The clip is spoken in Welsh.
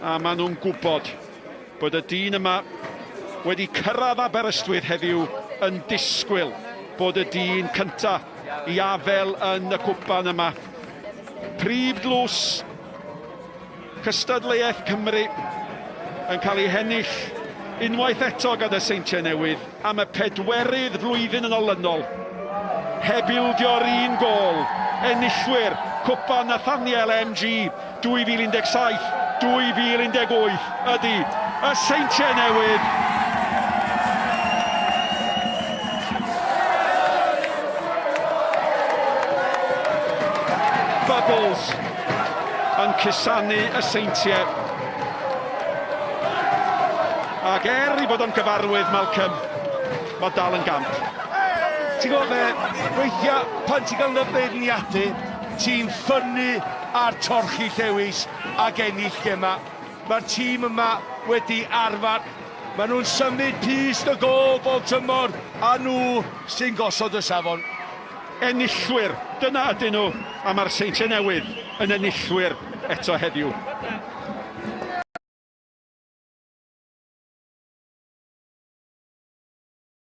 A maen nhw'n gwybod bod y dyn yma wedi cyrraedd Aberystwyth heddiw yn disgwyl bod y dyn cynta i afel yn y cwpan yma. Prif dlws cystadleuaeth Cymru yn cael ei hennill unwaith eto gan y Seintiau Newydd am y pedwerydd flwyddyn yn olynol, heb ildio'r un gôl, enillwyr Cwpan Nathaniel MG 2017, 2018 ydy y Seintiau Newydd. Bubbles yn cusanu y Seintiau. Ac er ei bod o'n gyfarwydd, Malcolm, mae dal yn gamp. Ti'n gwybod be, weithiau pan ti'n cael dy beirniadu, ti'n ffynnu ar torchi llewis ac ennill gemau. Mae'r tîm yma wedi arfer. Maen nhw'n symud pyst y gôl bob tymor a nhw sy'n gosod y safon. Enillwyr, dyna ydyn nhw, a mae'r Seintiau Newydd yn enillwyr eto heddiw.